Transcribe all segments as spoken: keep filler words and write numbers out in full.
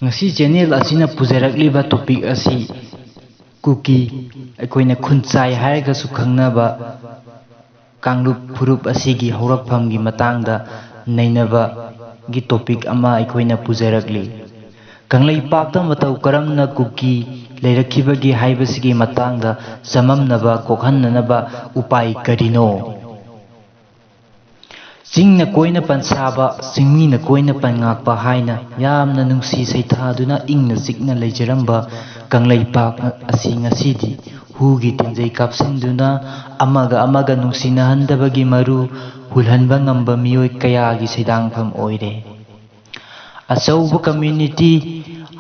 ꯉꯁꯤ ꯆꯦꯅꯦꯜ ꯑꯁꯤꯅ ꯄꯨꯖꯔꯛꯂꯤꯕ ꯇꯣꯄꯤꯛ ꯑꯁꯤ ꯀꯨꯀꯤ, ꯑꯩꯈꯣꯏꯅ ꯈꯨꯟꯆꯥꯏ ꯍꯥꯏꯔꯒꯁꯨ ꯈꯪꯅꯕ ꯀꯥꯡꯂꯨꯞ ꯐꯨꯔꯨꯞ ꯑꯁꯤꯒꯤ ꯍꯧꯔꯛꯐꯝꯒꯤ ꯃꯇꯥꯡꯗ ꯅꯩꯅꯕꯒꯤ ꯇꯣꯄꯤꯛ ꯑꯃ ꯑꯩꯈꯣꯏꯅ ꯄꯨꯖꯔꯛꯂꯤ꯫ ꯀꯪꯂꯩꯄꯥꯛꯇ ꯃꯇꯧ ꯀꯔꯝꯅ ꯀꯨꯀꯤ ꯂꯩꯔꯛꯈꯤꯕꯒꯦ ꯍꯥꯏꯕꯁꯤꯒꯤ ꯃꯇꯥꯡꯗ ꯆꯃꯝꯅꯕ ꯀꯣꯛꯍꯟꯅꯅꯕ ꯎꯄꯥꯏ ꯀꯔꯤꯅꯣ? ꯆꯤꯡꯅ ꯀꯣꯏꯅ ꯄꯟꯁꯥꯕ, ꯆꯤꯡꯃꯤꯅ ꯀꯣꯏꯅ ꯄꯟꯉꯥꯛꯄ ꯍꯥꯏꯅ ꯌꯥꯝꯅ ꯅꯨꯡꯁꯤ ꯁꯩꯊꯥꯗꯨꯅ ꯏꯪꯅ ꯆꯤꯛꯅ ꯂꯩꯖꯔꯝꯕ ꯀꯪꯂꯩꯄꯥꯛ ꯑꯁꯤ ꯉꯁꯤꯗꯤ ꯍꯨꯒꯤ ꯇꯦꯟꯖꯩ ꯀꯥꯞꯁꯤꯟꯗꯨꯅ ꯑꯃꯒ ꯑꯃꯒ ꯅꯨꯡꯁꯤꯅꯍꯟꯗꯕꯒꯤ ꯃꯔꯨ ꯍꯨꯜꯍꯟꯕ ꯉꯝꯕ ꯃꯤꯑꯣꯏ ꯀꯌꯥꯒꯤ ꯁꯩꯗꯥꯡꯐꯝ ꯑꯣꯏꯔꯦ꯫ ꯑꯆꯧꯕ ꯀꯝꯃ꯭ꯌꯨꯅꯤꯇꯤ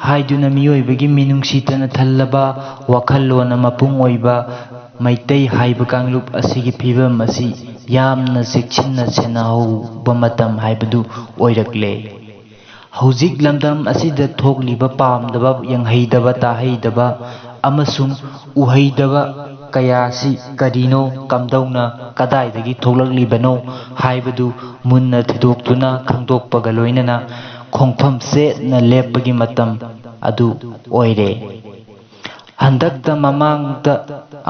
ꯍꯥꯏꯗꯨꯅ ꯃꯤꯑꯣꯏꯕꯒꯤ ꯃꯤꯅꯨꯡꯁꯤꯇꯅ ꯊꯜꯂꯕ, ꯋꯥꯈꯜꯂꯣꯟꯅ ꯃꯄꯨꯡ ꯑꯣꯏꯕ ꯃꯩꯇꯩ ꯍꯥꯏꯕ ꯀꯥꯡꯂꯨꯞ ꯑꯁꯤꯒꯤ ꯐꯤꯕꯝ ꯑꯁꯤ ꯌꯥꯝꯅ ꯆꯦꯛꯁꯤꯟꯅ ꯁꯦꯟꯅꯍꯧꯕ ꯃꯇꯝ ꯍꯥꯏꯕꯗꯨ ꯑꯣꯏꯔꯛꯂꯦ꯫ ꯍꯧꯖꯤꯛ ꯂꯝꯗꯝ ꯑꯁꯤꯗ ꯊꯣꯛꯂꯤꯕ ꯄꯥꯝꯗꯕ, ꯌꯦꯡꯍꯩꯗꯕ, ꯇꯥꯍꯩꯗꯕ ꯑꯃꯁꯨꯡ ꯎꯍꯩꯗꯕ ꯀꯌꯥ ꯑꯁꯤ ꯀꯔꯤꯅꯣ, ꯀꯝꯗꯧꯅ, ꯀꯗꯥꯏꯗꯒꯤ ꯊꯣꯛꯂꯛꯂꯤꯕꯅꯣ ꯍꯥꯏꯕꯗꯨ ꯃꯨꯟꯅ ꯊꯤꯗꯣꯛꯇꯨꯅ ꯈꯪꯗꯣꯛꯄꯒ ꯂꯣꯏꯅꯅ ꯈꯣꯡꯐꯝ ꯆꯦꯠꯅ ꯂꯦꯞꯄꯒꯤ ꯃꯇꯝ ꯑꯗꯨ ꯑꯣꯏꯔꯦ꯫ ꯍꯟꯗꯛꯇ ꯃꯃꯥꯡꯗ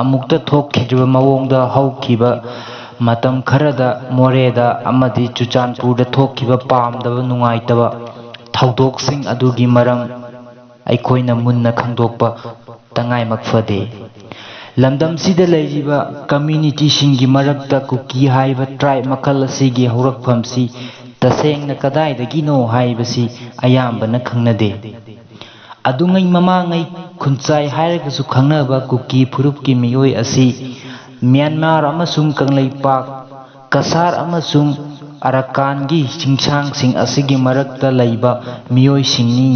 ꯑꯃꯨꯛꯇ ꯊꯣꯛꯈꯤꯗ꯭ꯔꯤꯕ ꯃꯑꯣꯡꯗ ꯍꯧꯈꯤꯕ ꯃꯇꯝ ꯈꯔꯗ ꯃꯣꯔꯦꯗ ꯑꯃꯗꯤ ꯆꯨꯔꯆꯥꯟꯄꯨꯔꯗ ꯊꯣꯛꯈꯤꯕ ꯄꯥꯝꯗꯕ, ꯅꯨꯡꯉꯥꯏꯇꯕ ꯊꯧꯗꯣꯛꯁꯤꯡ ꯑꯗꯨꯒꯤ ꯃꯔꯝ ꯑꯩꯈꯣꯏꯅ ꯃꯨꯟꯅ ꯈꯪꯗꯣꯛꯄ ꯇꯉꯥꯏꯃꯛ ꯐꯗꯦ꯫ ꯂꯝꯗꯝꯁꯤꯗ ꯂꯩꯔꯤꯕ ꯀꯝꯃ꯭ꯌꯨꯅꯤꯇꯤꯁꯤꯡꯒꯤ ꯃꯔꯛꯇ ꯀꯨꯀꯤ ꯍꯥꯏꯕ ꯇ꯭ꯔꯥꯏꯕ ꯃꯈꯜ ꯑꯁꯤꯒꯤ ꯍꯧꯔꯛꯐꯝꯁꯤ ꯇꯁꯦꯡꯅ ꯀꯗꯥꯏꯗꯒꯤꯅꯣ ꯍꯥꯏꯕꯁꯤ ꯑꯌꯥꯝꯕꯅ ꯈꯪꯅꯗꯦ꯫ ꯑꯗꯨꯉꯩ ꯃꯃꯥꯡꯉꯩ ꯈꯨꯟꯆꯥꯏ ꯍꯥꯏꯔꯒꯁꯨ ꯈꯪꯅꯕ ꯀꯨꯀꯤ ꯐꯨꯔꯨꯞꯀꯤ ꯃꯤꯑꯣꯏ ꯑꯁꯤ ꯃ꯭ꯌꯥꯟꯃꯥꯔ ꯑꯃꯁꯨꯡ ꯀꯪꯂꯩꯄꯥꯛ, ꯀꯁꯥꯔ ꯑꯃꯁꯨꯡ ꯑꯔꯥꯀꯥꯟꯒꯤ ꯆꯤꯡꯁꯥꯡꯁꯤꯡ ꯑꯁꯤꯒꯤ ꯃꯔꯛꯇ ꯂꯩꯕ ꯃꯤꯑꯣꯏꯁꯤꯡꯅꯤ꯫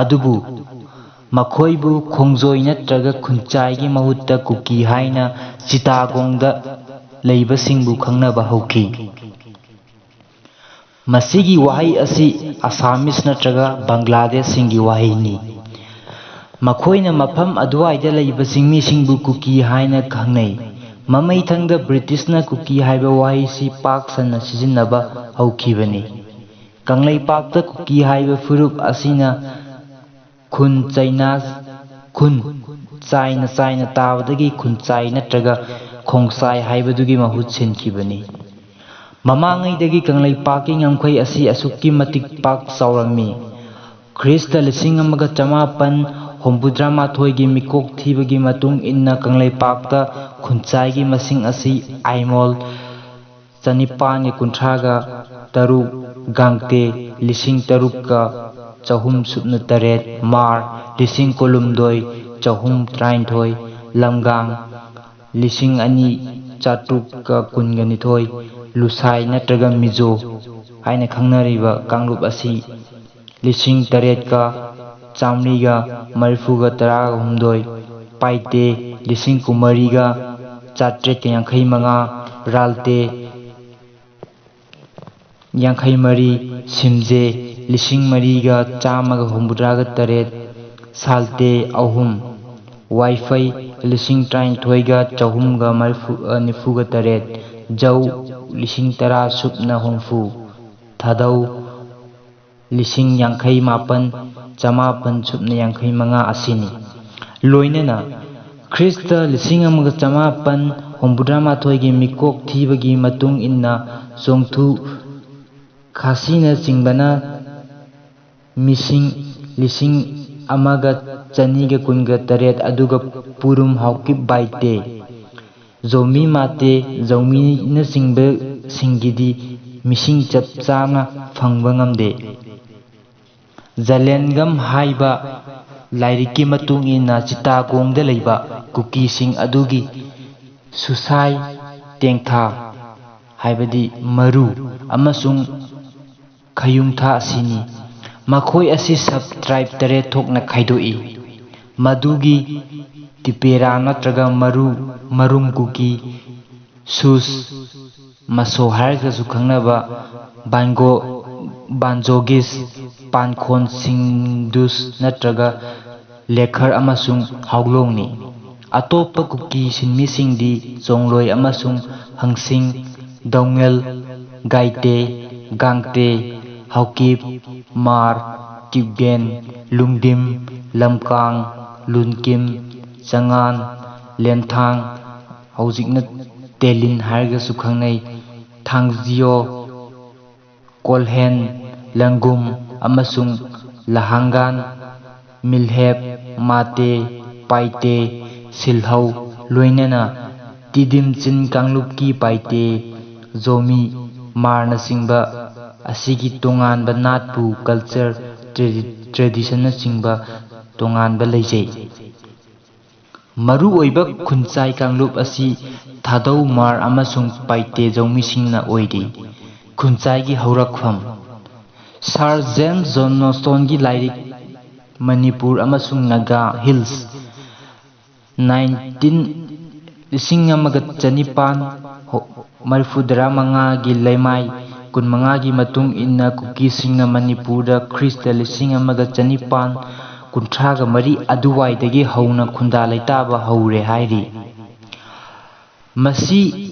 ꯑꯗꯨꯕꯨ ꯃꯈꯣꯏꯕꯨ ꯈꯣꯡꯖꯣꯏ ꯅꯠꯇ꯭ꯔꯒ ꯈꯨꯟꯆꯥꯏꯒꯤ ꯃꯍꯨꯠꯇ ꯀꯨꯀꯤ ꯍꯥꯏꯅ ꯆꯤꯇꯥꯒꯣꯡꯗ ꯂꯩꯕꯁꯤꯡꯕꯨ ꯈꯪꯅꯕ ꯍꯧꯈꯤ꯫ ꯃꯁꯤꯒꯤ ꯋꯥꯍꯩ ꯑꯁꯤ ꯑꯁꯥꯃꯤꯁ ꯅꯠꯇ꯭ꯔꯒ ꯕꯪꯒ꯭ꯂꯥꯗꯦꯁꯁꯤꯡꯒꯤ ꯋꯥꯍꯩꯅꯤ꯫ ꯃꯈꯣꯏꯅ ꯃꯐꯝ ꯑꯗꯨꯋꯥꯏꯗ ꯂꯩꯕ ꯆꯤꯡꯃꯤꯁꯤꯡꯕꯨ ꯀꯨꯀꯤ ꯍꯥꯏꯅ ꯈꯪꯅꯩ꯫ ꯃꯃꯩꯊꯪꯗ ꯕ꯭ꯔꯤꯇꯤꯁꯅ ꯀꯨꯀꯤ ꯍꯥꯏꯕ ꯋꯥꯍꯩꯁꯤ ꯄꯥꯛ ꯁꯟꯅ ꯁꯤꯖꯤꯟꯅꯕ ꯍꯧꯈꯤꯕꯅꯤ꯫ ꯀꯪꯂꯩꯄꯥꯛꯇ ꯀꯨꯀꯤ ꯍꯥꯏꯕ ꯐꯨꯔꯨꯞ ꯑꯁꯤꯅ ꯈꯨꯟ ꯆꯩꯅ ꯈꯨꯟ ꯆꯥꯏꯅ ꯆꯥꯏꯅ ꯇꯥꯕꯗꯒꯤ ꯈꯨꯟꯆꯥꯏ ꯅꯠꯇ꯭ꯔꯒ ꯈꯣꯡꯆꯥꯏ ꯍꯥꯏꯕꯗꯨꯒꯤ ꯃꯍꯨꯠ ꯁꯤꯟꯈꯤꯕꯅꯤ꯫ ꯃꯃꯥꯡꯉꯩꯗꯒꯤ ꯀꯪꯂꯩꯄꯥꯛꯀꯤ ꯉꯝꯈꯩ ꯑꯁꯤ ꯑꯁꯨꯛꯀꯤ ꯃꯇꯤꯛ ꯄꯥꯛ ꯆꯥꯎꯔꯝꯃꯤ꯫ ꯈ꯭ꯔꯤꯁꯇ ꯂꯤꯁꯤꯡ ꯑꯃꯒ ꯆꯃꯥꯄꯟ ꯍꯨꯝꯐꯨꯇꯔꯥ ꯃꯥꯊꯣꯏꯒꯤ ꯃꯤꯀꯣꯛ ꯊꯤꯕꯒꯤ ꯃꯇꯨꯡ ꯏꯟꯅ ꯀꯪꯂꯩꯄꯥꯛꯇ ꯈꯨꯟꯆꯥꯏꯒꯤ ꯃꯁꯤꯡ ꯑꯁꯤ ꯑꯥꯏꯃꯣꯜ ꯆꯅꯤꯄꯥꯟꯒ ꯀꯨꯟꯊ꯭ꯔꯥꯒ ꯇꯔꯨꯛ, ꯒꯥꯡꯇꯦ ꯂꯤꯁꯤꯡ ꯇꯔꯨꯛꯀ ꯆꯍꯨꯝ ꯁꯨꯞꯅ ꯇꯔꯦꯠ, ꯃꯥꯔ ꯂꯤꯁꯤꯡ ꯀꯨꯟꯍꯨꯝꯗꯣꯏ ꯆꯍꯨꯝ ꯇꯔꯥꯅꯤꯊꯣꯏ, ꯂꯝꯒꯥꯡ ꯂꯤꯁꯤꯡ ꯑꯅꯤ ꯆꯥꯇ꯭ꯔꯨꯛꯀ ꯀꯨꯟꯒ ꯅꯤꯊꯣꯏ, ꯂꯨꯁꯥꯏ ꯅꯠꯇ꯭ꯔꯒ ꯃꯤꯖꯣ ꯍꯥꯏꯅ ꯈꯪꯅꯔꯤꯕ ꯀꯥꯡꯂꯨꯞ ꯑꯁꯤ ꯂꯤꯁꯤꯡ ꯇꯔꯦꯠꯀ ꯆꯥꯃꯔꯤꯒ ꯃꯔꯤꯐꯨꯒ ꯇꯔꯥꯍꯨꯝꯗꯣꯏ, ꯄꯥꯏꯇꯦ ꯂꯤꯁꯤꯡ ꯀꯨꯟꯃꯔꯤꯒ ꯆꯥꯇ꯭ꯔꯦꯠꯀ ꯌꯥꯡꯈꯩ ꯃꯉꯥ, ꯔꯥꯜꯇꯦ ꯌꯥꯡꯈꯩ ꯃꯔꯤ, ꯁꯤꯝꯖꯦ ꯂꯤꯁꯤꯡ ꯃꯔꯤꯒ ꯆꯥꯝꯃꯒ ꯍꯨꯝꯐꯨꯇꯔꯥꯒ ꯇꯔꯦꯠ, ꯁꯥꯜꯇꯦ ꯑꯍꯨꯝ, ꯋꯥꯏꯐꯩ ꯂꯤꯁꯤꯡ ꯇꯔꯥꯅꯤꯊꯣꯏꯒ ꯆꯍꯨꯝꯒ ꯃꯔꯤꯐꯨ, ꯑ, ꯅꯤꯐꯨꯒ ꯇꯔꯦꯠ, ꯖꯧ ꯂꯤꯁꯤꯡ ꯇꯔꯥ ꯁꯨꯞꯅ ꯍꯨꯝꯐꯨ, ꯊꯥꯗꯧ ꯂꯤꯁꯤꯡ ꯌꯥꯡꯈꯩ ꯃꯥꯄꯟ ꯆꯃꯥꯄꯟ ꯁꯨꯞꯅ ꯌꯥꯡꯈꯩ ꯃꯉꯥ ꯑꯁꯤꯅꯤ꯫ ꯂꯣꯏꯅꯅ ꯈ꯭ꯔꯤꯁꯇ ꯂꯤꯁꯤꯡ ꯑꯃꯒ ꯆꯃꯥꯄꯟ ꯍꯨꯝꯐꯨꯇꯔꯥ ꯃꯥꯊꯣꯏꯒꯤ ꯃꯤꯀꯣꯛ ꯊꯤꯕꯒꯤ ꯃꯇꯨꯡ ꯏꯟꯅ ꯆꯣꯡꯊꯨ ꯈꯥꯁꯤꯅꯆꯤꯡꯕꯅ ꯃꯤꯁꯤꯡ ꯂꯤꯁꯤꯡ ꯑꯃꯒ ꯆꯅꯤꯒ ꯀꯨꯟꯒ ꯇꯔꯦꯠ, ꯑꯗꯨꯒ ꯄꯨꯔꯨꯝ ꯍꯥꯎꯀꯤꯞ ꯕꯥꯏꯇꯦ, ꯖꯣꯃꯤ ꯃꯥꯇꯦ, ꯖꯧꯃꯤꯅꯆꯤꯡꯕꯁꯤꯡꯒꯤꯗꯤ ꯃꯤꯁꯤꯡ ꯆꯞ ꯆꯥꯅ ꯐꯪꯕ ꯉꯝꯗꯦ꯫ ꯖꯂꯦꯟꯒꯝ ꯍꯥꯏꯕ ꯂꯥꯏꯔꯤꯛꯀꯤ ꯃꯇꯨꯡ ꯏꯟꯅ ꯆꯤꯇꯥꯒꯣꯡꯗ ꯂꯩꯕ ꯀꯨꯀꯤꯁꯤꯡ ꯑꯗꯨꯒꯤ ꯁꯨꯁꯥꯏ, ꯇꯦꯡꯊꯥ ꯍꯥꯏꯕꯗꯤ ꯃꯔꯨ, ꯑꯃꯁꯨꯡ ꯈꯌꯨꯡꯊꯥ ꯑꯁꯤꯅꯤ꯫ ꯃꯈꯣꯏ ꯑꯁꯤ ꯁꯕ ꯇ꯭ꯔꯥꯏꯕ ꯇꯔꯦꯠ ꯊꯣꯛꯅ ꯈꯥꯏꯗꯣꯛꯏ꯫ ꯃꯗꯨꯒꯤ ꯇꯤꯄꯦꯔꯥ ꯅꯠꯇ꯭ꯔꯒ ꯃꯔꯨ, ꯃꯔꯨꯝ ꯀꯨꯀꯤ, ꯁꯨꯁ, ꯃꯁꯣ ꯍꯥꯏꯔꯒꯁꯨ ꯈꯪꯅꯕ ꯕꯥꯟꯒꯣ, ꯕꯥꯟꯖꯣꯒꯤꯁ, ꯄꯥꯟꯈꯣꯟ ꯁꯤꯡꯗꯨꯁ ꯅꯠꯇ꯭ꯔꯒ ꯂꯦꯈꯔ ꯑꯃꯁꯨꯡ ꯍꯥꯎꯂꯣꯡꯅꯤ꯫ ꯑꯇꯣꯞꯄ ꯀꯨꯀꯤ ꯁꯤꯟꯃꯤꯁꯤꯡꯗꯤ ꯆꯣꯡꯂꯣꯏ ꯑꯃꯁꯨꯡ ꯍꯪꯁꯤꯡ, ꯗꯧꯉꯦꯜ, ꯒꯥꯏꯇꯦ, ꯒꯥꯡꯇꯦ, ꯍꯥꯎꯀꯤꯞ, ꯃꯥꯔ, ꯀꯤꯞꯒꯦꯟ, ꯂꯨꯡꯗꯤꯝ, ꯂꯝꯀꯥꯡ, ꯂꯨꯟꯀꯤꯝ, ꯆꯉꯥꯟ, ꯂꯦꯟꯊꯥꯡ, ꯍꯧꯖꯤꯛꯅ ꯇꯦꯂꯤꯟ ꯍꯥꯏꯔꯒꯁꯨ ꯈꯪꯅꯩ, ꯊꯥꯡꯖꯤꯌꯣ, ꯀꯣꯜꯍꯦꯟ, ꯂꯪꯒꯨꯝ ꯑꯃꯁꯨꯡ ꯂꯍꯥꯡꯒꯥꯟ, ꯃꯤꯜꯍꯦꯞ, ꯃꯥꯇꯦ, ꯄꯥꯏꯇꯦ, ꯁꯤꯜꯍꯧ, ꯂꯣꯏꯅꯅ ꯇꯤꯗꯤꯝ ꯆꯤꯟ ꯀꯥꯡꯂꯨꯞꯀꯤ ꯄꯥꯏꯇꯦ, ꯖꯣꯃꯤ, ꯃꯥꯔꯅꯆꯤꯡꯕ ꯑꯁꯤꯒꯤ ꯇꯣꯉꯥꯟꯕ ꯅꯥꯠꯄꯨ, ꯀꯜꯆꯔ, ꯇ꯭ꯔꯦꯗꯤ-, ꯇ꯭ꯔꯦꯗꯤꯁꯟꯅꯆꯤꯡꯕ ꯇꯣꯉꯥꯟꯕ ꯂꯩꯖꯩ꯫ ꯃꯔꯨꯑꯣꯏꯕ ꯈꯨꯟꯆꯥꯏ ꯀꯥꯡꯂꯨꯞ ꯑꯁꯤ ꯊꯥꯗꯧ, ꯃꯥꯔ ꯑꯃꯁꯨꯡ ꯄꯥꯏꯇꯦ ꯖꯧꯃꯤꯁꯤꯡꯅ ꯑꯣꯏꯔꯤ꯫ ꯈꯨꯟꯆꯥꯏꯒꯤ ꯍꯧꯔꯛꯐꯝ꯫ ꯁꯥꯔ ꯖꯦꯝꯁ ꯖꯣꯟꯁꯇꯣꯟꯒꯤ ꯂꯥꯏꯔꯤꯛ ꯃꯅꯤꯄꯨꯔ ꯑꯃꯁꯨꯡ ꯅꯥꯒꯥ ꯍꯤꯜꯁ, ꯅꯥꯏꯟꯇꯤꯟ, ꯂꯤꯁꯤꯡ ꯑꯃꯒ ꯆꯅꯤꯄꯥꯟ ꯃꯔꯤꯐꯨꯇꯔꯥ ꯃꯉꯥꯒꯤ ꯂꯩꯃꯥꯏ ꯀꯨꯟꯃꯉꯥꯒꯤ ꯃꯇꯨꯡ ꯏꯟꯅ ꯀꯨꯀꯤꯁꯤꯡꯅ ꯃꯅꯤꯄꯨꯔꯗ ꯈ꯭ꯔꯤꯁꯇ ꯂꯤꯁꯤꯡ ꯑꯃꯒ ꯆꯅꯤꯄꯥꯟ ꯀꯨꯟꯊ꯭ꯔꯥꯒ ꯃꯔꯤ ꯑꯗꯨꯋꯥꯏꯗꯒꯤ ꯍꯧꯅ ꯈꯨꯟꯗꯥ ꯂꯩꯇꯥꯕ ꯍꯧꯔꯦ ꯍꯥꯏꯔꯤ꯫ ꯃꯁꯤ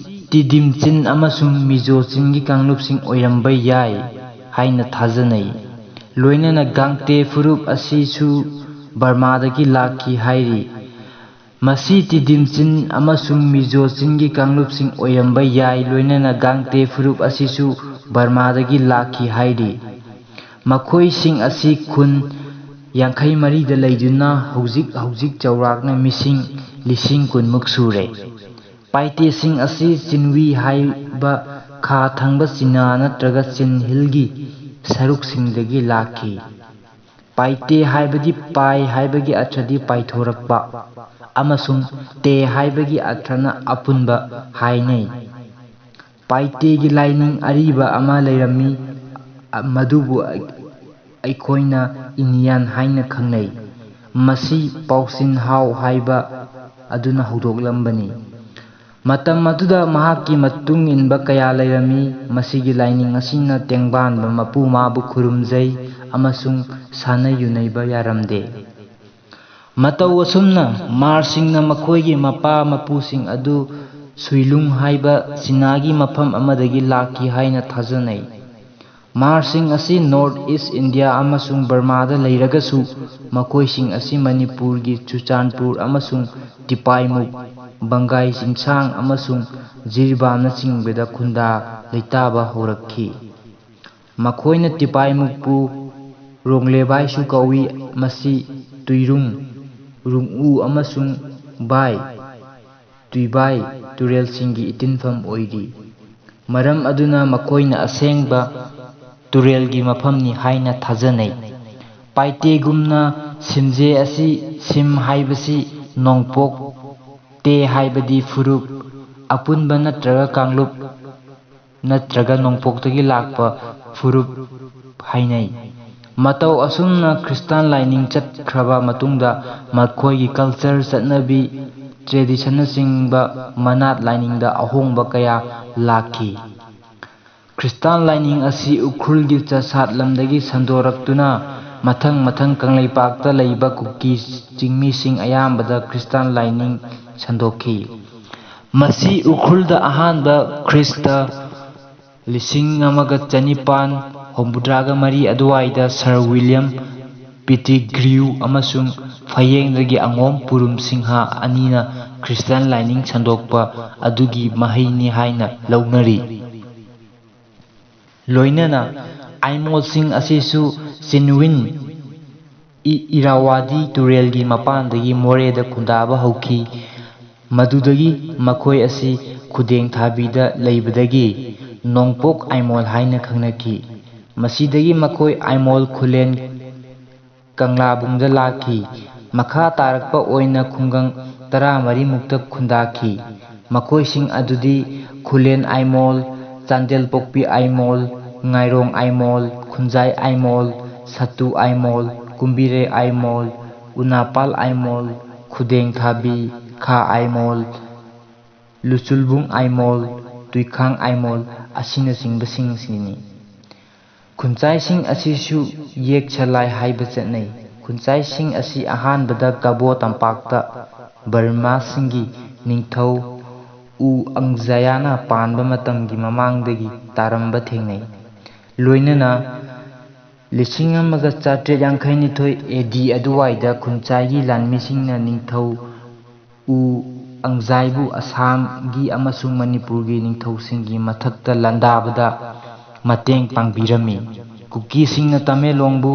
ꯇꯤꯗꯤꯝ ꯆꯤꯟ ꯑꯃꯁꯨꯡ ꯃꯤꯖꯣ ꯆꯤꯟꯒꯤ ꯀꯥꯡꯂꯨꯞꯁꯤꯡ ꯑꯣꯏꯔꯝꯕ ꯌꯥꯏ ꯍꯥꯏꯅ ꯊꯥꯖꯅꯩ꯫ ꯂꯣꯏꯅꯅ ꯒꯥꯡꯇꯦ ꯐꯨꯔꯨꯞ ꯑꯁꯤꯁꯨ ꯕꯔꯃꯥꯗꯒꯤ ꯂꯥꯛꯈꯤ ꯍꯥꯏꯔꯤ꯫ ꯃꯁꯤ ꯇꯤꯗꯤꯝ ꯆꯤꯟ ꯑꯃꯁꯨꯡ ꯃꯤꯖꯣ ꯆꯤꯟꯒꯤ ꯀꯥꯡꯂꯨꯞꯁꯤꯡ ꯑꯣꯏꯔꯝꯕ ꯌꯥꯏ, ꯂꯣꯏꯅꯅ ꯒꯥꯡꯇꯦ ꯐꯨꯔꯨꯞ ꯑꯁꯤꯁꯨ ꯕꯔꯃꯥꯗꯒꯤ ꯂꯥꯛꯈꯤ ꯍꯥꯏꯔꯤ꯫ ꯃꯈꯣꯏꯁꯤꯡ ꯑꯁꯤ ꯈꯨꯟ ꯌꯥꯡꯈꯩ ꯃꯔꯤꯗ ꯂꯩꯗꯨꯅ ꯍꯧꯖꯤꯛ ꯍꯧꯖꯤꯛ ꯆꯥꯎꯔꯥꯛꯅ ꯃꯤꯁꯤꯡ ꯂꯤꯁꯤꯡ ꯀꯨꯟꯃꯨꯛ ꯁꯨꯔꯦ꯫ ꯄꯥꯏꯇꯦꯁꯤꯡ ꯑꯁꯤ ꯆꯤꯟꯋꯤ ꯍꯥꯏꯕ ꯈꯥ ꯊꯪꯕ ꯆꯤꯅꯥ ꯅꯠꯇ꯭ꯔꯒ ꯆꯤꯟ ꯍꯤꯜꯒꯤ ꯁꯔꯨꯛꯁꯤꯡꯗꯒꯤ ꯂꯥꯛꯈꯤ꯫ ꯄꯥꯏꯇꯦ ꯍꯥꯏꯕꯗꯤ ꯄꯥꯏ ꯍꯥꯏꯕꯒꯤ ꯑꯔꯊꯗꯤ ꯄꯥꯏꯊꯣꯔꯛꯄ ꯑꯃꯁꯨꯡ ꯇꯦ ꯍꯥꯏꯕꯒꯤ ꯑꯔꯊꯅ ꯑꯄꯨꯟꯕ ꯍꯥꯏꯅꯩ꯫ ꯄꯥꯏꯇꯦꯒꯤ ꯂꯥꯏꯅꯤꯡ ꯑꯔꯤꯕ ꯑꯃ ꯂꯩꯔꯝꯃꯤ, ꯃꯗꯨꯕꯨ ꯑꯩꯈꯣꯏꯅ ꯏꯅꯤꯌꯥꯟ ꯍꯥꯏꯅ ꯈꯪꯅꯩ꯫ ꯃꯁꯤ ꯄꯥꯎꯁꯤꯟ ꯍꯥꯎ ꯍꯥꯏꯕ ꯑꯗꯨꯅ ꯍꯧꯗꯣꯛꯂꯝꯕꯅꯤ꯫ ꯃꯇꯝ ꯑꯗꯨꯗ ꯃꯍꯥꯛꯀꯤ ꯃꯇꯨꯡ ꯏꯟꯕ ꯀꯌꯥ ꯂꯩꯔꯝꯃꯤ꯫ ꯃꯁꯤꯒꯤ ꯂꯥꯏꯅꯤꯡ ꯑꯁꯤꯅ ꯇꯦꯡꯕꯥꯟꯕ ꯃꯄꯨ ꯃꯥꯕꯨ ꯈꯨꯔꯨꯝꯖꯩ ꯑꯃꯁꯨꯡ ꯁꯥꯟꯅ ꯌꯨꯅꯩꯕ ꯌꯥꯔꯝꯗꯦ꯫ ꯃꯇꯧ ꯑꯁꯨꯝꯅ ꯃꯥꯔꯁꯤꯡꯅ ꯃꯈꯣꯏꯒꯤ ꯃꯄꯥ ꯃꯄꯨꯁꯤꯡ ꯑꯗꯨ ꯁꯨꯏꯂꯨꯡ ꯍꯥꯏꯕ ꯆꯤꯅꯥꯒꯤ ꯃꯐꯝ ꯑꯃꯗꯒꯤ ꯂꯥꯛꯈꯤ ꯍꯥꯏꯅ ꯊꯥꯖꯅꯩ꯫ ꯃꯥꯔꯁꯤꯡ ꯑꯁꯤ North East India ꯑꯃꯁꯨꯡ ꯕꯔꯃꯥꯗ ꯂꯩꯔꯒꯁꯨ, ꯃꯈꯣꯏꯁꯤꯡ ꯑꯁꯤ ꯃꯅꯤꯄꯨꯔꯒꯤ ꯆꯨꯔꯆꯥꯟꯄꯨꯔ ꯑꯃꯁꯨꯡ ꯇꯤꯄꯥꯏꯃꯨꯛ, ꯕꯪꯒꯥꯏ ꯆꯤꯡꯁꯥꯡ ꯑꯃꯁꯨꯡ ꯖꯤꯔꯤꯕꯥꯝꯅꯆꯤꯡꯕꯗ ꯈꯨꯟꯗꯥ ꯂꯩꯇꯥꯕ ꯍꯧꯔꯛꯈꯤ꯫ ꯃꯈꯣꯏꯅ ꯇꯤꯄꯥꯏꯃꯨꯛꯄꯨ ꯔꯣꯡꯂꯦꯕꯥꯏꯁꯨ ꯀꯧꯏ꯫ ꯃꯁꯤ ꯇꯨꯏꯔꯨꯡ, ꯔꯨꯡꯎ ꯑꯃꯁꯨꯡ ꯕꯥꯏ, ꯇꯨꯏꯕꯥꯏ ꯇꯨꯔꯦꯜꯁꯤꯡꯒꯤ ꯏꯇꯤꯟꯐꯝ ꯑꯣꯏꯔꯤ꯫ ꯃꯔꯝ ꯑꯗꯨꯅ ꯃꯈꯣꯏꯅ ꯑꯁꯦꯡꯕ ꯇꯨꯔꯦꯜꯒꯤ ꯃꯐꯝꯅꯤ ꯍꯥꯏꯅ ꯊꯥꯖꯅꯩ꯫ ꯄꯥꯏꯇꯦꯒꯨꯝꯅ ꯁꯤꯝꯖꯦ ꯑꯁꯤ, ꯁꯤꯝ ꯍꯥꯏꯕꯁꯤ ꯅꯣꯡꯄꯣꯛ, ꯇꯦ ꯍꯥꯏꯕꯗꯤ ꯐꯨꯔꯨꯞ, ꯑꯄꯨꯟꯕ ꯅꯠꯇ꯭ꯔꯒ ꯀꯥꯡꯂꯨꯞ ꯅꯠꯇ꯭ꯔꯒ ꯅꯣꯡꯄꯣꯛꯇꯒꯤ ꯂꯥꯛꯄ ꯐꯨꯔꯨꯞ ꯍꯥꯏꯅꯩ꯫ ꯃꯇꯧ ꯑꯁꯨꯝꯅ ꯈ꯭ꯔꯤꯁꯇꯥꯟ ꯂꯥꯏꯅꯤꯡ ꯆꯠꯈ꯭ꯔꯕ ꯃꯇꯨꯡꯗ ꯃꯈꯣꯏꯒꯤ culture, ꯆꯠꯅꯕꯤ, traditionꯅꯆꯤꯡꯕ ꯃꯅꯥꯠ ꯂꯥꯏꯅꯤꯡꯗ ꯑꯍꯣꯡꯕ ꯀꯌꯥ ꯂꯥꯛꯈꯤ꯫ ꯈ꯭ꯔꯤꯁꯇꯥꯟ ꯂꯥꯏꯅꯤꯡ ꯑꯁꯤ ꯎꯈ꯭ꯔꯨꯜꯒꯤ ꯆꯁꯥꯠ ꯂꯝꯗꯒꯤ ꯁꯟꯗꯣꯔꯛꯇꯨꯅ ꯃꯊꯪ ꯃꯊꯪ ꯀꯪꯂꯩꯄꯥꯛꯇ ꯂꯩꯕ ꯀꯨꯀꯤ ꯆꯤꯡꯃꯤꯁꯤꯡ ꯑꯌꯥꯝꯕꯗ ꯈ꯭ꯔꯤꯁꯇꯥꯟ ꯂꯥꯏꯅꯤꯡ ꯁꯟꯗꯣꯛꯈꯤ꯫ ꯃꯁꯤ ꯎꯈ꯭ꯔꯨꯜꯗ ꯑꯍꯥꯟꯕ ꯈ꯭ꯔꯤꯁꯇ ꯂꯤꯁꯤꯡ ꯑꯃꯒ ꯆꯅꯤꯄꯥꯟ ꯍꯨꯝꯐꯨꯇꯔꯥꯒ ꯃꯔꯤ ꯑꯗꯨꯋꯥꯏꯗ Sir William Pettigrew ꯑꯃꯁꯨꯡ ꯐꯌꯦꯡꯗꯒꯤ ꯑꯉꯣꯝ ꯄꯨꯔꯨꯝ ꯁꯤꯡꯍ ꯑꯅꯤꯅ ꯈ꯭ꯔꯤꯁꯇꯥꯟ ꯂꯥꯏꯅꯤꯡ ꯁꯟꯗꯣꯛꯄ ꯑꯗꯨꯒꯤ ꯃꯍꯩꯅꯤ ꯍꯥꯏꯅ ꯂꯧꯅꯔꯤ꯫ ꯂꯣꯏꯅꯅ ꯑꯥꯏꯃꯣꯜꯁꯤꯡ ꯑꯁꯤꯁꯨ ꯆꯤꯟꯋꯤꯟ ꯏ-, ꯏꯔꯥꯋꯥꯗꯤ ꯇꯨꯔꯦꯜꯒꯤ ꯃꯄꯥꯟꯗꯒꯤ ꯃꯣꯔꯦꯗ ꯈꯨꯟꯗꯥꯕ ꯍꯧꯈꯤ꯫ ꯃꯗꯨꯗꯒꯤ ꯃꯈꯣꯏ ꯑꯁꯤ ꯈꯨꯗꯦꯡ ꯊꯥꯕꯤꯗ ꯂꯩꯕꯗꯒꯤ ꯅꯣꯡꯄꯣꯛ ꯑꯥꯏꯃꯣꯜ ꯍꯥꯏꯅ ꯈꯪꯅꯈꯤ꯫ ꯃꯁꯤꯗꯒꯤ ꯃꯈꯣꯏ ꯑꯥꯏꯃꯣꯜ ꯈꯨꯂꯦꯟ ꯀꯪꯂꯥꯕꯨꯡꯗ ꯂꯥꯛꯈꯤ꯫ ꯃꯈꯥ ꯇꯥꯔꯛꯄ ꯑꯣꯏꯅ ꯈꯨꯡꯒꯪ ꯇꯔꯥꯃꯔꯤꯃꯨꯛꯇ ꯈꯨꯟꯗꯥꯈꯤ꯫ ꯃꯈꯣꯏꯁꯤꯡ ꯑꯗꯨꯗꯤ ꯈꯨꯂꯦꯟ ꯑꯥꯏꯃꯣꯜ, ꯆꯥꯟꯗꯦꯜꯄꯣꯛꯄꯤ ꯑꯥꯏꯃꯣꯜ, ꯉꯥꯏꯔꯣꯡ ꯑꯥꯏꯃꯣꯜ, ꯈꯨꯟꯖꯥꯏ ꯑꯥꯏꯃꯣꯜ, ꯁꯠꯇꯨ ꯑꯥꯏꯃꯣꯜ, ꯀꯨꯝꯕꯤꯔꯩ ꯑꯥꯏꯃꯣꯜ, ꯎꯅꯥꯄꯥꯜ ꯑꯥꯏꯃꯣꯜ, ꯈꯨꯗꯦꯡ ꯊꯥꯕꯤ, ꯈꯥ ꯑꯥꯏꯃꯣꯜ, ꯂꯨꯆꯨꯜꯕꯨꯡ ꯑꯥꯏꯃꯣꯜ, ꯇꯨꯏꯈꯥꯡ ꯑꯥꯏꯃꯣꯜ ꯑꯁꯤꯅꯆꯤꯡꯕꯁꯤꯡꯁꯤꯅꯤ꯫ ꯈꯨꯟꯆꯥꯏꯁꯤꯡ ꯑꯁꯤꯁꯨ ꯌꯦꯛ ꯁꯂꯥꯏ ꯍꯥꯏꯕ ꯆꯠꯅꯩ꯫ ꯈꯨꯟꯆꯥꯏꯁꯤꯡ ꯑꯁꯤ ꯑꯍꯥꯟꯕꯗ ꯒꯕꯣ ꯇꯝꯄꯥꯛꯇ ꯕꯔꯃꯥꯁꯤꯡꯒꯤ ꯅꯤꯡꯊꯧ ꯎ ꯑꯪꯖꯌꯥꯅ ꯄꯥꯟꯕ ꯃꯇꯝꯒꯤ ꯃꯃꯥꯡꯗꯒꯤ ꯇꯥꯔꯝꯕ ꯊꯦꯡꯅꯩ꯫ ꯂꯣꯏꯅꯅ ꯂꯤꯁꯤꯡ ꯑꯃꯒ ꯆꯥꯇ꯭ꯔꯦꯠ ꯌꯥꯡꯈꯩ ꯅꯤꯊꯣꯏ A D ꯑꯗꯨꯋꯥꯏꯗ ꯈꯨꯟꯆꯥꯏꯒꯤ ꯂꯥꯟꯃꯤꯁꯤꯡꯅ ꯅꯤꯡꯊꯧ ꯎ ꯑꯪꯖꯥꯏꯕꯨ ꯑꯁꯥꯝꯒꯤ ꯑꯃꯁꯨꯡ ꯃꯅꯤꯄꯨꯔꯒꯤ ꯅꯤꯡꯊꯧꯁꯤꯡꯒꯤ ꯃꯊꯛꯇ ꯂꯥꯟꯗꯥꯕꯗ ꯃꯇꯦꯡ ꯄꯥꯡꯕꯤꯔꯝꯃꯤ꯫ ꯀꯨꯀꯤꯁꯤꯡꯅ ꯇꯃꯦꯡꯂꯣꯡꯕꯨ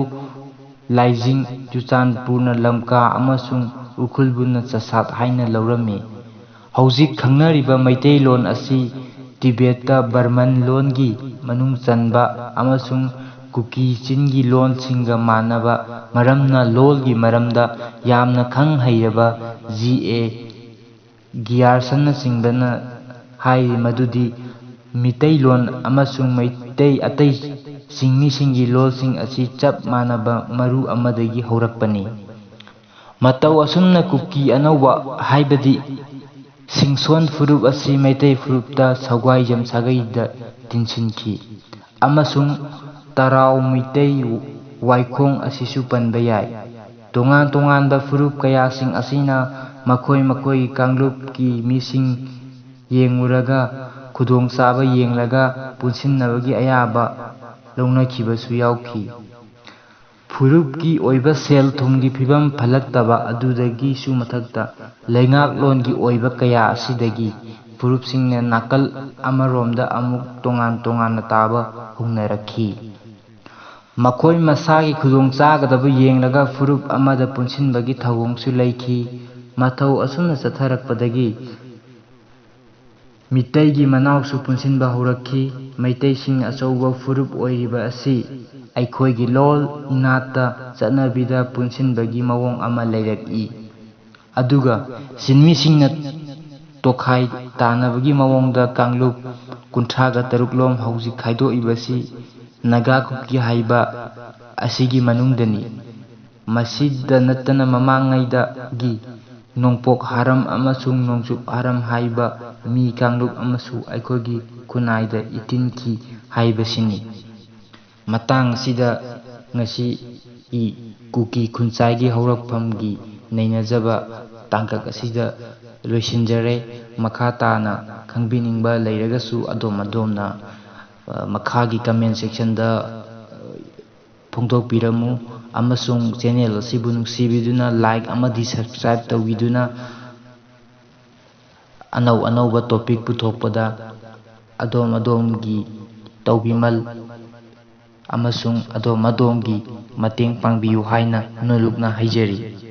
ꯂꯥꯏꯖꯤꯡ, ꯆꯨꯔꯆꯥꯟꯄꯨꯔꯅ ꯂꯝꯀꯥ ꯑꯃꯁꯨꯡ ꯎꯈ꯭ꯔꯨꯜꯕꯨꯅ ꯆꯁꯥꯠ ꯍꯥꯏꯅ ꯂꯧꯔꯝꯃꯤ꯫ ꯍꯧꯖꯤꯛ ꯈꯪꯅꯔꯤꯕ ꯃꯩꯇꯩꯂꯣꯟ ꯑꯁꯤ ꯇꯤꯕꯦꯠꯇ ꯕꯔꯃꯟ ꯂꯣꯟꯒꯤ ꯃꯅꯨꯡ ꯆꯟꯕ ꯑꯃꯁꯨꯡ ꯀꯨꯀꯤ ꯆꯤꯟꯒꯤ ꯂꯣꯟꯁꯤꯡꯒ ꯃꯥꯟꯅꯕ ꯃꯔꯝꯅ ꯂꯣꯜꯒꯤ ꯃꯔꯝꯗ ꯌꯥꯝꯅ ꯈꯪ ꯍꯩꯔꯕ G A ꯒꯤꯌꯥꯔꯁꯟꯅꯆꯤꯡꯕꯅ ꯍꯥꯏꯔꯤ ꯃꯗꯨꯗꯤ ꯃꯤꯇꯩꯂꯣꯟ ꯑꯃꯁꯨꯡ ꯃꯩꯇꯩ ꯑꯇꯩ ꯆꯤꯡꯃꯤꯁꯤꯡꯒꯤ ꯂꯣꯜꯁꯤꯡ ꯑꯁꯤ ꯆꯞ ꯃꯥꯟꯅꯕ ꯃꯔꯨ ꯑꯃꯗꯒꯤ ꯍꯧꯔꯛꯄꯅꯤ꯫ ꯃꯇꯧ ꯑꯁꯨꯝꯅ ꯀꯨꯀꯤ ꯑꯅꯧꯕ ꯍꯥꯏꯕꯗꯤ ꯁꯤꯡꯁꯣꯟ ꯐꯨꯔꯨꯞ ꯑꯁꯤ ꯃꯩꯇꯩ ꯐꯨꯔꯨꯞꯇ ꯁꯒ꯭ꯋꯥꯏꯖꯝ ꯁꯥꯒꯩꯗ ꯇꯤꯟꯁꯤꯟꯈꯤ ꯑꯃꯁꯨꯡ ꯇꯔꯥꯎ ꯃꯤꯇꯩ ꯋꯥꯏꯈꯣꯡ ꯑꯁꯤꯁꯨ ꯄꯟꯕ ꯌꯥꯏ꯫ ꯇꯣꯉꯥꯟ ꯇꯣꯉꯥꯟꯕ ꯐꯨꯔꯨꯞ ꯀꯌꯥꯁꯤꯡ ꯑꯁꯤꯅ ꯃꯈꯣꯏ ꯃꯈꯣꯏꯒꯤ ꯀꯥꯡꯂꯨꯞꯀꯤ ꯃꯤꯁꯤꯡ ꯌꯦꯡꯂꯨꯔꯒ ꯈꯨꯗꯣꯡꯆꯥꯕ ꯌꯦꯡꯂꯒ ꯄꯨꯟꯁꯤꯟꯅꯕꯒꯤ ꯑꯌꯥꯕ ꯂꯧꯅꯈꯤꯕꯁꯨ ꯌꯥꯎꯈꯤ꯫ ꯐꯨꯔꯨꯞꯀꯤ ꯑꯣꯏꯕ ꯁꯦꯜ ꯊꯨꯝꯒꯤ ꯐꯤꯕꯝ ꯐꯠꯂꯛꯇꯕ ꯑꯗꯨꯗꯒꯤꯁꯨ ꯃꯊꯛꯇ ꯂꯩꯉꯥꯛꯂꯣꯟꯒꯤ ꯑꯣꯏꯕ ꯀꯌꯥ ꯑꯁꯤꯗꯒꯤ ꯐꯨꯔꯨꯞꯁꯤꯡꯅ ꯅꯥꯀꯜ ꯑꯃꯔꯣꯝꯗ ꯑꯃꯨꯛ ꯇꯣꯉꯥꯟ ꯇꯣꯉꯥꯟꯅ ꯇꯥꯕ ꯍꯧꯅꯔꯛꯈꯤ꯫ ꯃꯈꯣꯏ ꯃꯁꯥꯒꯤ ꯈꯨꯗꯣꯡ ꯆꯥꯒꯗꯕ ꯌꯦꯡꯂꯒ ꯐꯨꯔꯨꯞ ꯑꯃꯗ ꯄꯨꯟꯁꯤꯟꯕꯒꯤ ꯊꯧꯑꯣꯡꯁꯨ ꯂꯩꯈꯤ꯫ ꯃꯊꯧ ꯑꯁꯨꯝꯅ ꯆꯠꯊꯔꯛꯄꯗꯒꯤ ꯃꯤꯇꯩꯒꯤ ꯃꯅꯥꯎꯁꯨ ꯄꯨꯟꯁꯤꯟꯕ ꯍꯧꯔꯛꯈꯤ꯫ ꯃꯩꯇꯩꯁꯤꯡ ꯑꯆꯧꯕ ꯐꯨꯔꯨꯞ ꯑꯣꯏꯔꯤꯕ ꯑꯁꯤ ꯑꯩꯈꯣꯏꯒꯤ ꯂꯣꯜ, ꯏꯅꯥꯠꯇ, ꯆꯠꯅꯕꯤꯗ ꯄꯨꯟꯁꯤꯟꯕꯒꯤ ꯃꯑꯣꯡ ꯑꯃ ꯂꯩꯔꯛꯏ꯫ ꯑꯗꯨꯒ ꯆꯤꯟꯃꯤꯁꯤꯡꯅ ꯇꯣꯈꯥꯏ ꯇꯥꯅꯕꯒꯤ ꯃꯑꯣꯡꯗ ꯀꯥꯡꯂꯨꯞ ꯀꯨꯟꯊ꯭ꯔꯥꯒ ꯇꯔꯨꯛ ꯂꯣꯝ ꯍꯧꯖꯤꯛ ꯈꯥꯏꯗꯣꯛꯏꯕꯁꯤ ꯅꯥꯒꯥ ꯀꯨꯀꯤ ꯍꯥꯏꯕ ꯑꯁꯤꯒꯤ ꯃꯅꯨꯡꯗꯅꯤ꯫ ꯃꯁꯤꯗ ꯅꯠꯇꯅ ꯃꯃꯥꯡꯉꯩꯗꯒꯤ ꯅꯣꯡꯄꯣꯛ ꯍꯥꯔꯝ ꯑꯃꯁꯨꯡ ꯅꯣꯡꯆꯨꯞ ꯍꯥꯔꯝ ꯍꯥꯏꯕ ꯃꯤ ꯀꯥꯡꯂꯨꯞ ꯑꯃꯁꯨ ꯑꯩꯈꯣꯏꯒꯤ ꯈꯨꯟꯅꯥꯏꯗ ꯏꯇꯤꯟꯈꯤ ꯍꯥꯏꯕꯁꯤꯅꯤ꯫ ꯃꯇꯥꯡ ꯑꯁꯤꯗ ꯉꯁꯤ ꯀꯨꯀꯤ ꯈꯨꯟꯆꯥꯏꯒꯤ ꯍꯧꯔꯛꯐꯝꯒꯤ ꯅꯩꯅꯖꯕ ꯇꯥꯡꯀꯛ ꯑꯁꯤꯗ ꯂꯣꯏꯁꯤꯟꯖꯔꯦ꯫ ꯃꯈꯥ ꯇꯥꯅ ꯈꯪꯕꯤꯅꯤꯡꯕ ꯂꯩꯔꯒꯁꯨ ꯑꯗꯣꯝ ꯑꯗꯣꯝꯅ ꯃꯈꯥꯒꯤ comment sectionꯗ ꯐꯣꯡꯗꯣꯛꯄꯤꯔꯝꯃꯨ꯫ ꯑꯃꯁꯨꯡ channel ꯑꯁꯤꯕꯨ ꯅꯨꯡꯁꯤꯕꯤꯗꯨꯅ like ꯑꯃꯗꯤ subscribe ꯇꯧꯕꯤꯗꯨꯅ ꯑꯅꯧ ꯑꯅꯧꯕ topic ꯄꯨꯊꯣꯛꯄꯗ ꯑꯗꯣꯝ ꯑꯗꯣꯝꯒꯤ ꯇꯧꯕꯤꯃꯜ ꯑꯃꯁꯨꯡ ꯑꯗꯣꯝ ꯑꯗꯣꯝꯒꯤ ꯃꯇꯦꯡ ꯄꯥꯡꯕꯤꯌꯨ ꯍꯥꯏꯅ ꯅꯣꯜꯂꯨꯛꯅ ꯍꯥꯏꯖꯔꯤ꯫